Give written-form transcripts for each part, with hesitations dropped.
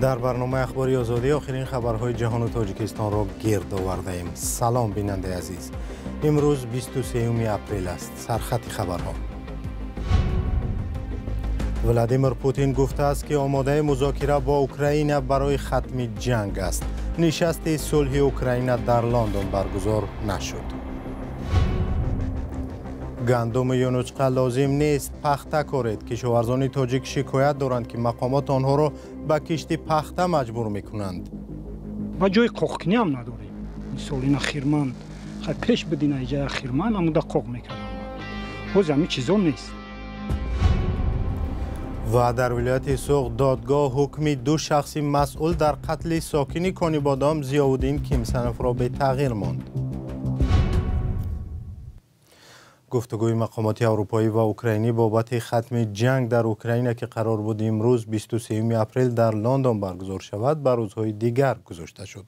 Дар барномаи Ахбори Озодӣ охирин хабарҳои ҷаҳону Тоҷикистонро гирд овардаем. Салом, бинандаи азиз. Имрӯз 23 апрел аст. Сархати хабарҳо. Владимир Путин гуфтааст, ки омодаи музокира бо Украина барои хатми ҷанг аст. Нишасти сулҳи Украина дар Лондон баргузор нашуд. Гандуму юнучқа лозим нест, пахта коред. Кишоварзони тоҷик шикоят доранд, ки мақомот онҳоро ба кишти пахта маҷбур мекунанд. Ба ҷои қоқкунӣ ҳам надорем. Мисол, ина хирман хай пеш бидина, иҷа хирман амуда қоқ мекардам, ҳоз ҳамин чизо нест. Ва дар вилояти Суғд додгоҳ ҳукми ду шахси масъул дар қатли сокини Конибодом Зиёвуддин Кимсановро бетағйир монд. Гуфтугӯи мақомоти аврупоӣ ва украинӣ бобати хатми ҷанг дар Украина, ки қарор буд имрӯз 23 апрел дар Лондон баргузор шавад, ба рӯзҳои дигар гузошта шуд.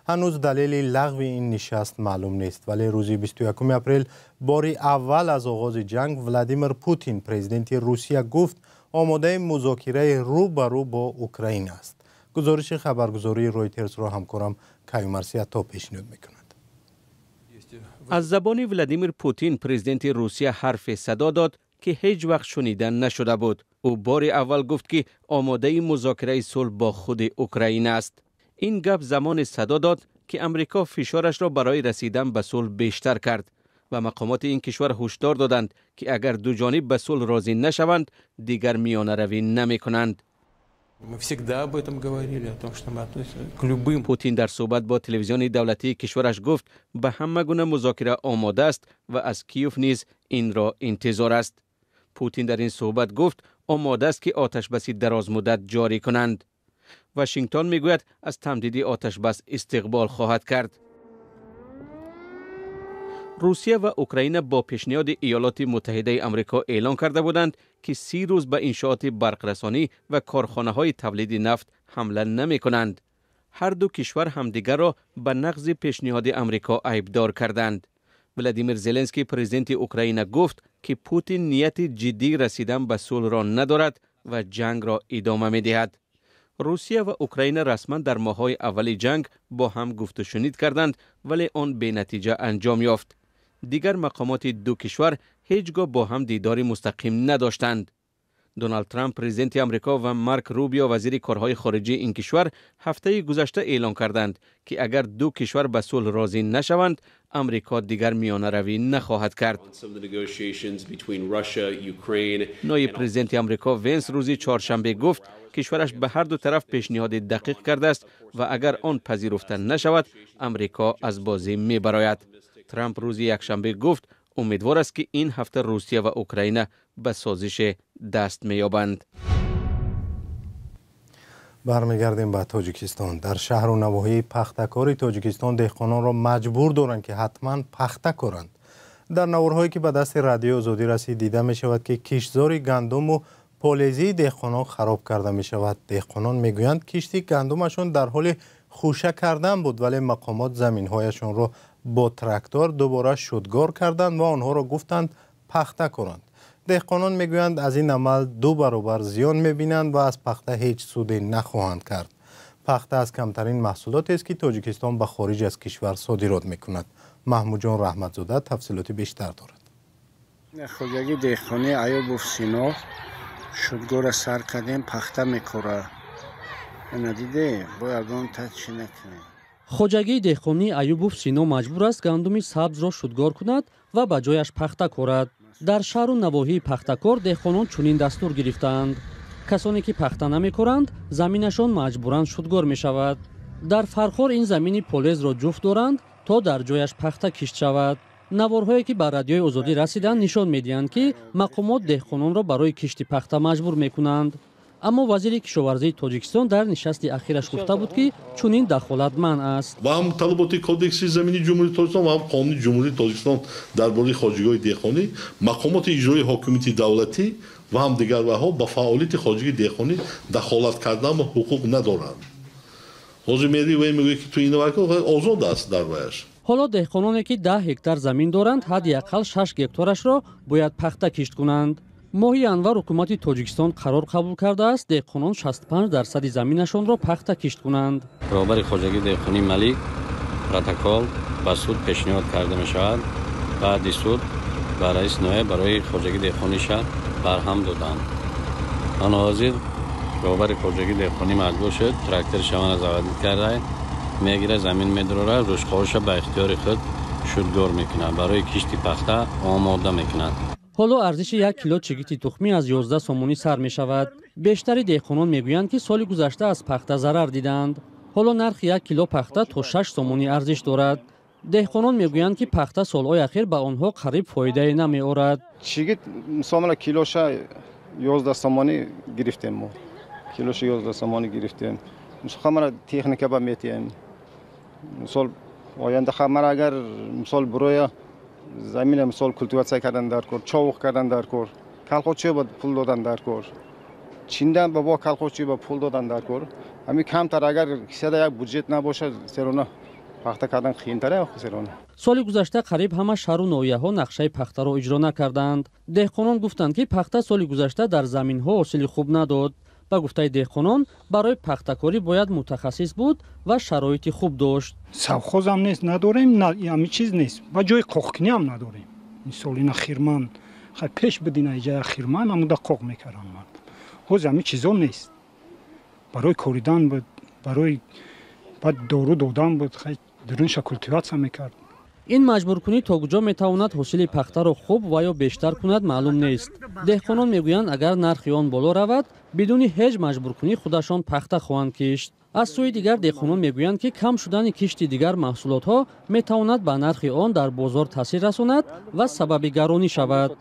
Ҳанӯз далели лағви ин нишаст маълум нест, вале рӯзи 21 апрел бори аввал аз оғози ҷанг Владимир Путин, президенти Русия, гуфт омодаи музокираи рӯ ба рӯ бо Украина аст. Гузориши хабаргузории Ройтерсро ҳамкорам Каюмарс Ато пешниҳод мекунад. Аз забони Владимир Путин, президенти Русия, ҳарфе садо дод, ки ҳеҷ вақт шунида нашуда буд. Ӯ бори аввал гуфт, ки омодаи музокираи сулҳ бо худи Украина аст. Ин гап замоне садо дод, ки Амрико фишорашро барои расидан ба сулҳ бештар кард ва мақомоти ин кишвар ҳушдор доданд, ки агар ду ҷониб ба сулҳ розӣ нашаванд, дигар миёнаравӣ намекунанд. Мы всегда об этом говорили, о том, что мы относимся к любым. Путин дар суҳбат бо телевизиони давлатии кишвараш гуфт, ба ҳама гуна музокира омода аст ва аз Киев низ инро интизор аст. Путин дар ин суҳбат гуфт, омода аст, ки оташбаси дарозмуддат ҷорӣ кунанд. Вашингтон мегӯяд, аз тамдиди оташбас истиқбол хоҳад кард. Русия ва Украина бо пешниҳоди Иёлоти Муттаҳидаи Амрико эълон карда буданд, ки 30 рӯз ба иншооти барқрасонӣ ва корхонаҳои тавлиди нафт ҳамла намекунанд. Ҳар ду кишвар ҳамдигарро ба нақзи пешниҳоди Амрико айбдор карданд. Владимир Зеленский, президенти Украина, гуфт, ки Путин нияти ҷиддии расидан ба сулҳро надорад ва ҷангро идома медиҳад. Русия ва Украина расман дар моҳҳои аввали ҷанг бо ҳам гуфтушунид карданд, вале он бенатиҷа анҷом ёфт. Дигар мақомоти ду кишвар ҳеҷ гоҳ бо ҳам дидори мустақим надоштанд. Доналд Трамп, президенти Амрико, ва Марк Рубио, вазири корҳои хориҷии ин кишвар, ҳафтаи гузашта эълон карданд, ки агар ду кишвар ба сулҳ розӣ нашаванд, Амрико дигар миёнаравӣ нахоҳад кард. Ноиб президенти Амрико Венс рӯзи чоршанбе гуфт, кишвараш ба ҳар ду тараф пешниҳоди дақиқ кардааст ва агар он пазируфта нашавад, Амрико аз бозӣ мебарояд. Трамп рӯзи якшанбе гуфт, умедвор аст, ки ин ҳафта Русия ва Украина ба созише даст меёбанд. Бармегардем ба Тоҷикистон. Дар шаҳру навоҳии пахтакори Тоҷикистон деҳқононро маҷбур доранд, ки ҳатман пахта коранд. Дар наворҳое, ки ба дасти Радиои Озодӣ расид, дида мешавад, ки киштзори гандуму полезии деҳқонон хароб карда мешавад. Деҳқонон мегӯянд, кишти гандумашон дар ҳоли хӯша кардан буд, вале мақомот заминҳояшонро бо трактор дубора шудгор карданд ва онҳоро гуфтанд пахта коранд. Деҳқонон мегӯянд, аз ин амал ду баробар зиён мебинанд ва аз пахта ҳеҷ суде нахоҳанд кард. Пахта аз камтарин маҳсулотест, ки Тоҷикистон ба хориҷ аз кишвар содирот мекунад. Маҳмудҷон Раҳматзода тафсилоти бештар дорад. Хоҷагии деҳқонии Аюбов Сино шудгора сар кардем, пахта мекора. Надиде, бо ягон та чӣ накунем. Хоҷагии деҳқонии Аюбов Сино маҷбур аст гандуми сабзро шудгор кунад ва ба ҷояш пахта корад. Дар шаҳру навоҳии пахтакор деҳқонон чунин дастур гирифтаанд: касоне ки пахта намекоранд, заминашон маҷбуран шудгор мешавад. Дар Фархор ин замини полезро ҷуфт доранд, то дар ҷояш пахта кишт шавад. Наворҳое, ки ба Радиои Озодӣ расиданд, нишон медиҳанд, ки мақомот деҳқононро барои кишти пахта маҷбур мекунанд. Аммо вазири кишоварзии Тоҷикистон дар нишасти ахираш гуфта буд, ки чунин дахолат манъ аст. Ва ҳам талаботи Кодекси замини Ҷумҳурии Тоҷикистон, ва ҳам Қонуни Ҷумҳурии Тоҷикистон дар бораи хоҷагиҳои деҳқонӣ, мақомоти иҷроии ҳокимияти давлатӣ ва ҳам дигар ваҳо ба фаъолияти хоҷагии деҳқонӣ дахолат кардан ҳуқуқ надоранд. Ҳозир мери вай мегӯяд, ки ту ина озод аст дар ваяш. Ҳоло деҳқононе, ки 10 гектар замин доранд, ҳадди ақал 6 гектарашро бояд пахта кишт кунанд. Моҳи январ ҳукумати Тоҷикистон қарор қабул кардааст, деҳқонон 65% заминашонро пахта кишт кунанд. Роҳбари хоҷагии деҳқонии Малик протокол ба суд пешниҳод карда мешавад. Баъди суд ба раиси ноҳия барои хоҷагии деҳқонии шаҳр барҳам доданд. Он ҳозир роҳбари хоҷагии деҳқонӣ маҷбур шуд трактори шавана заводит карда, мегирад, замин медурорад, рӯшқоҳоша ба ихтиёри худ шудгор мекунад, барои кишти пахта омода мекунад. Ҳоло арзиши 1 кило чигити тухмӣ аз 11 сомонӣ сар мешавад. Бештари деҳқонон мегӯянд, ки соли гузашта аз пахта зарар дидаанд. Ҳоло нархи 1 кило пахта то 6 сомонӣ арзиш дорад. Деҳқонон мегӯянд, ки пахта солҳои ахир ба онҳо қариб фоидае намеорад. Чигит мисол килоша 11 сомонӣ гирифтем мо. Килоша 11 сомонӣ гирифтем. Мисол ҳамара техника ба метиҳем. Мисол оянда ҳамара агар мисол буроя замина мисол культиватсия кардан дар кор, човуқ кардан дар кор, калхозчиё ба пул додан дар кор, чиндан ба бо калхозчиё ба пул додан дар кор. Ҳамин камтар агар кисада як буҷет набошад, серона пахта кардан қийинтар серона. Соли гузашта қариб ҳама шаҳру ноҳияҳо нақшаи пахтаро иҷро накарданд. Деҳқонон гуфтанд, ки пахта соли гузашта дар заминҳо ҳосили хуб надод. Ба гуфтаи деҳқонон, барои пахтакорӣ бояд мутахассис буд ва шароити хуб дошт. Совхозам нест, надорем, ҳамин чиз нест. Ба ҷои қоқкунӣ ҳам надорем. Мисол ина хирман, хай пеш бидина иҷа хирман, ҳамуда қоқ мекардам ман. Ҳозир ҳамин чизо нест. Барои коридан буд, барои баъд дору додан буд, хай дурунша культиватсия мекард. Ин маҷбуркунӣ то куҷо метавонад ҳосили пахтаро хуб ва ё бештар кунад маълум нест. Деҳқонон мегӯянд, агар нархи он боло равад, бидуни ҳеҷ маҷбуркунӣ худашон пахта хоҳанд кишт. Аз сӯи дигар деҳқонон мегӯянд, ки кам шудани кишти дигар маҳсулотҳо метавонад ба нархи он дар бозор таъсир расонад ва сабаби гаронӣ шавад.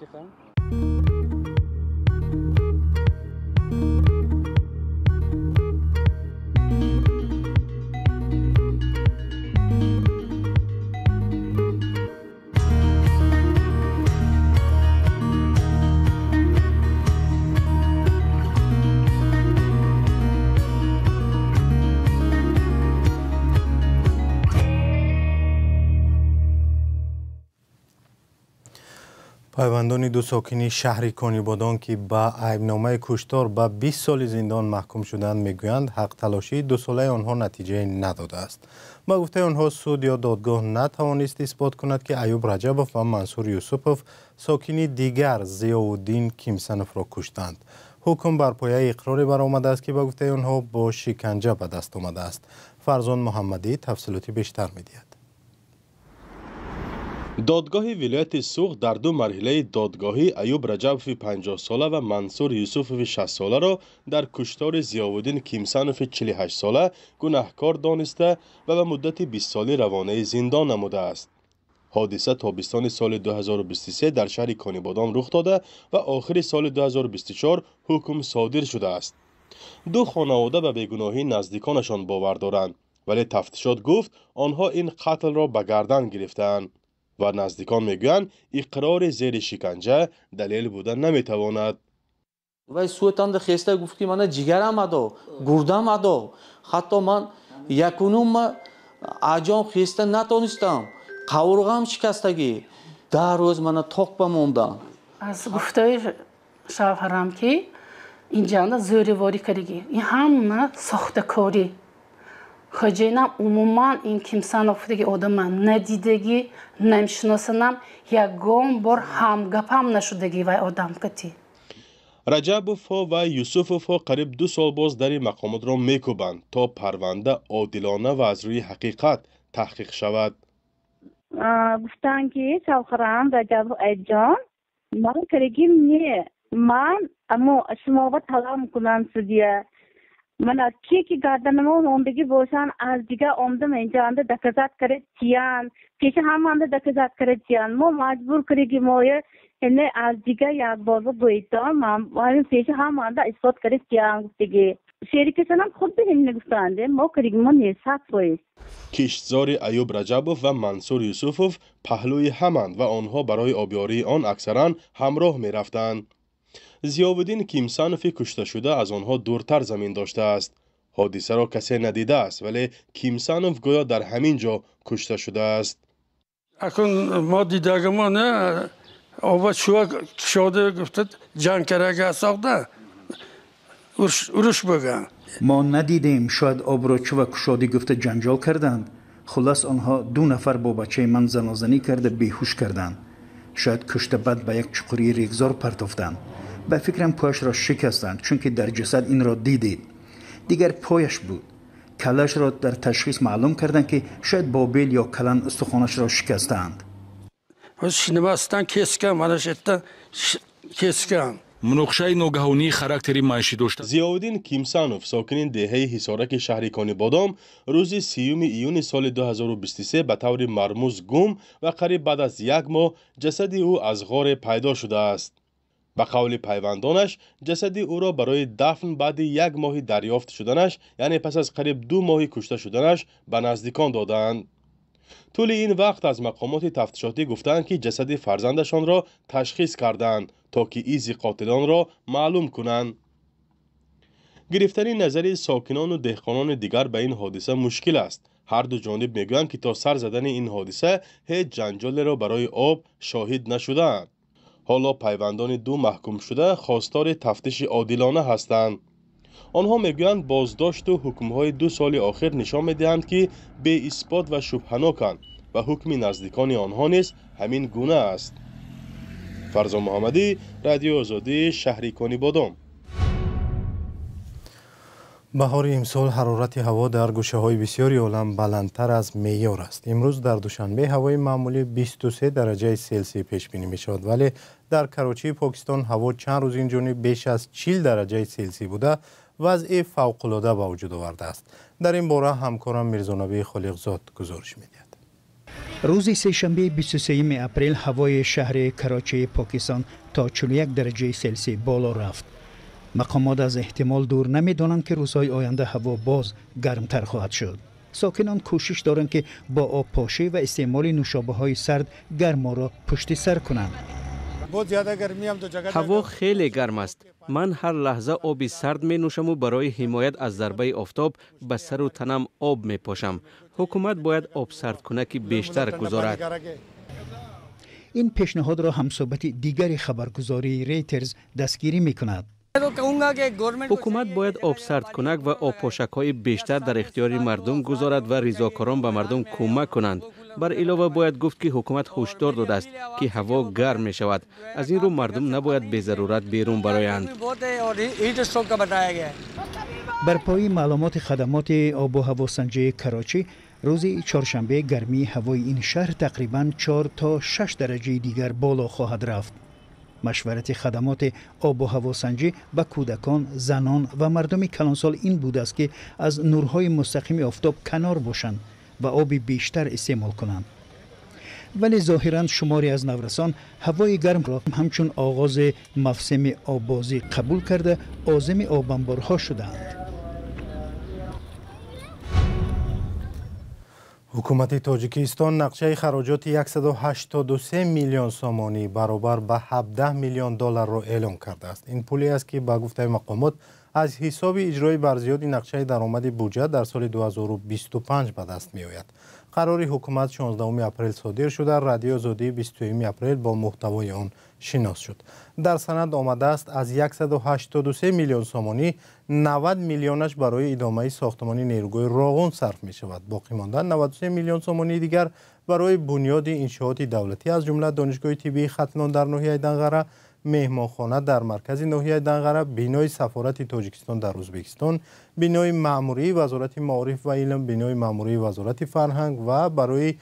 Пайвандони ду сокини шаҳри Конибодон, ки ба айбномаи куштор ба 20 соли зиндон маҳкум шуданд, мегӯянд, ҳақталошии дусолаи онҳо натиҷае надодааст. Ба гуфтаи онҳо, суд ё додгоҳ натавонист исбот кунад, ки Аюб Раҷабов ва Мансур Юсупов сокини дигар Зиёвуддин Кимсановро куштанд. Ҳукм бар пояи иқроре баромадааст, ки ба гуфтаи онҳо бо шиканҷа ба даст омадааст. Фарзон Муҳаммадӣ тафсилоти бештар медиҳад. Додгоҳи вилояти Суғд дар ду марҳилаи додгоҳӣ Аюб Раҷабови 50-сола ва Мансур Юсуфови 60-соларо дар куштори Зиёвуддин Кимсанови 48-сола гунаҳкор дониста ва ба муддати 20-солӣ равонаи зиндон намудааст. Ҳодиса тобистони соли 2023 дар шаҳри Конибодом рух дода ва охири соли 2024 ҳукм содир шудааст. Ду хонавода ба бегуноҳии наздиконашон бовар доранд, вале тафтишот гуфт онҳо ин қатлро ба гардан гирифтаанд ва наздикон мегӯянд, иқрори зери шиканҷа далел буда наметавонад. Вай суэтанда хеста гуфт, ки мана ҷигарам адо, гурдам адо, ҳатто ман якунум аҷом хеста натонистам, қавурғам шикастагӣ, 10 рӯз мана тоқ ба мондам. Аз гуфтаи шавҳарам, ки инҷанда зӯриворӣ кардагӣ, ин ҳама сохтакорӣ. Хоҷаинам умуман ин Кимсанов гуфтаги одама надидагӣ, намешиносанам, ягон бор ҳамгапам нашудагӣ вай одам кати. Раҷабовҳо ва Юсуфовҳо қариб 2 сол боз дари мақомотро мекӯбанд, то парванда одилона ва аз рӯи ҳақиқат таҳқиқ шавад. Гуфтанд, ки шавҳарам Раҷабов Айҷон, ман карагим не, ман амо шумоба талаб мекунам судья. Мана ки ки гарданамо мондагӣ бошанд, аз дигар омдам инҷаанда доказат карда чиян, пеши ҳамаанда доказат карда чиян. Мо маҷбур кардаги моя не аз дигар як бор гӯитон, ман пеши ҳамаанда исбот карда чиян гуфтагӣ. Шерикашонам худ ба ҳамина гуфтанд, мо кардаги мо не 100%. Киштзори Аюб Раҷабов ва Мансур Юсуфов паҳлӯи ҳаманд ва онҳо барои обёрии он аксаран ҳамроҳ мерафтанд. Зиёвуддин Кимсанови кушташуда аз онҳо дуртар замин доштааст. Ҳодисаро касе надидааст, вале Кимсанов гӯё дар ҳамин ҷо кушта шудааст. Акун мо дидагимо не, Оба чува кушода гуфта ҷанг карага сохта уруш bo'lgan. Мо надидем, шояд обро чува кушодӣ гуфта ҷанҷол карданд. Хулас, онҳо ду нафар бо бачаи ман занозанӣ карда беҳуш карданд. Шояд кушта баъд ба як чуқурии регзор партофтанд. Ба фикрам пояшро шикастанд, чунки дар ҷасад инро дидед. Дигар пояш буд. Каллаашро дар ташхис маълум карданд, ки шояд бо бел ё калан устухонашро шикастаанд. Nimasidan kesgan, mana shu yerdan kesgan. Муноқишаи ногаҳонии характери маишӣ дошта. Зиёвуддин Кимсанов, сокини деҳаи Ҳисораки шаҳри Конибодом, рӯзи 30 июни соли 2023 ба таври мармуз гум ва қариб баъд аз як моҳ ҷасади ӯ аз ғоре пайдо шудааст. Ба қавли пайвандонаш, ҷасади ӯро барои дафн баъди як моҳи дарёфт шуданаш, яъне пас аз қариб 2 моҳи кушта шуданаш, ба наздикон додаанд. Тӯли ин вақт аз мақомоти тафтишотӣ гуфтаанд, ки ҷасади фарзандашонро ташхис кардаанд, то ки изи қотилонро маълум кунанд. Гирифтани назари сокинону деҳқонони дигар ба ин ҳодиса мушкил аст. Ҳар ду ҷониб мегӯянд, ки то сар задани ин ҳодиса ҳеҷ ҷанҷолеро барои об шоҳид нашудаанд. Ҳоло пайвандони ду маҳкумшуда хостори тафтиши одилона ҳастанд. Онҳо мегӯянд, боздошту ҳукмҳои 2 соли охир нишон медиҳанд, ки беисбот ва шубҳаноканд ва ҳукми наздикони онҳо низ ҳамин гуна аст. Фарзон Муҳаммадӣ, Радиои Озодӣ, шаҳри Конибодом. Баҳори имсол ҳарорати ҳаво дар гӯшаҳои бисёри олам баландтар аз меъёр аст. Имрӯз дар Душанбе ҳавои маъмулӣ 23 дараҷаи Селсий пешбинӣ мешавад, вале дар Карочии Покистон ҳаво чанд рӯз инҷониб беш аз 40 дараҷаи Селсий буда, вазъи фавқулода ба вуҷуд овардааст. Дар ин бора ҳамкорам Мирзонабии Холиқзод гузориш медиҳад. Рӯзи сешанбе 23 апрел ҳавои шаҳри Карочии Покистон то 41 дараҷаи Селсий боло рафт. Мақомот аз эҳтимол дур намедонанд, ки рӯзҳои оянда ҳаво боз гармтар хоҳад шуд. Сокинон кӯшиш доранд, ки бо обпошӣ ва истеъмоли нӯшобаҳои сард гарморо пушти сар кунанд. Ҳаво хеле гарм аст. Ман ҳар лаҳза оби сард менӯшаму барои ҳимоят аз зарбаи офтоб ба сару танам об мепошам. Ҳукумат бояд обсардкунаки бештар гузорад. Ин пешниҳодро ҳамсӯҳбати дигари хабаргузории Рейтерз дастгирӣ мекунад. Ҳукумат бояд обсардкунак ва обпошакҳои бештар дар ихтиёри мардум гузорад ва ризокорон ба мардум кӯмак кунанд. Бар илова бояд гуфт, ки ҳукумат ҳушдор додааст, ки ҳаво гарм мешавад. Аз ин рӯ мардум набояд безарурат берун бароянд. Бар пои маълумоти хадамоти обу ҳавосанҷии Карочӣ, рӯзи чоршанбе гармии ҳавои ин шаҳр тақрибан 4 то 6 дараҷаи дигар боло хоҳад рафт. Машварати хадамоти обу ҳавосанҷӣ ба кӯдакон, занон ва мардуми калонсол ин будааст, ки аз нурҳои мустақими офтоб канор бошанд ва оби бештар истеъмол кунанд. Вале зоҳиран шуморе аз наврасон ҳавои гармро ҳамчун оғози мавсими оббозӣ қабул карда, озими обанборҳо шудаанд. Ҳукумати Тоҷикистон нақшаи хароҷоти 183 миллион сомонӣ баробар ба 17 миллион долларро эълон кардааст. Ин пуле аст, ки ба гуфтаи мақомот аз ҳисоби иҷрои барзиёди нақшаи даромади буҷа дар соли 2025 ба даст меояд. Қарори ҳукумат 16 апрел содир шуда, Радиои Озодӣ 21 апрел бо муҳтавои он шинос шуд. Дар санад омадааст, аз 183 миллион сомонӣ 90 миллионаш барои идомаи сохтмони нерӯгоҳи Роғун сарф мешавад. Боқӣ монда 93 миллион сомонии дигар барои бунёди иншооти давлатӣ, аз ҷумла Донишгоҳи тиббии Хатлон дар ноҳияи Данғара, меҳмонхона дар маркази ноҳияи Данғара, бинои сафорати Тоҷикистон дар Ӯзбекистон, бинои маъмурии Вазорати маориф ва илм, бинои маъмурии Вазорати фарҳанг ва барои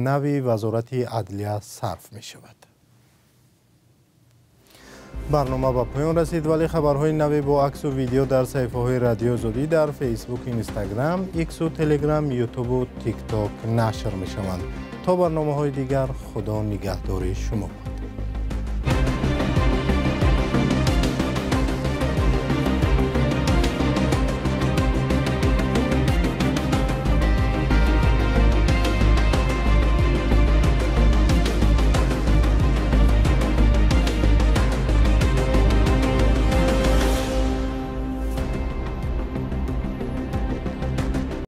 нави Вазорати адлия сарф мешавад. Барнома ба поён расид, вале хабарҳои наве бо аксу видео дар саҳифаҳои Радиои Озодӣ дар Фейсбук, Инстаграм, Иксу, Телеграм, Ютубу Тикток нашр мешаванд. То барномаҳои дигар, Худо нигаҳдори шумо.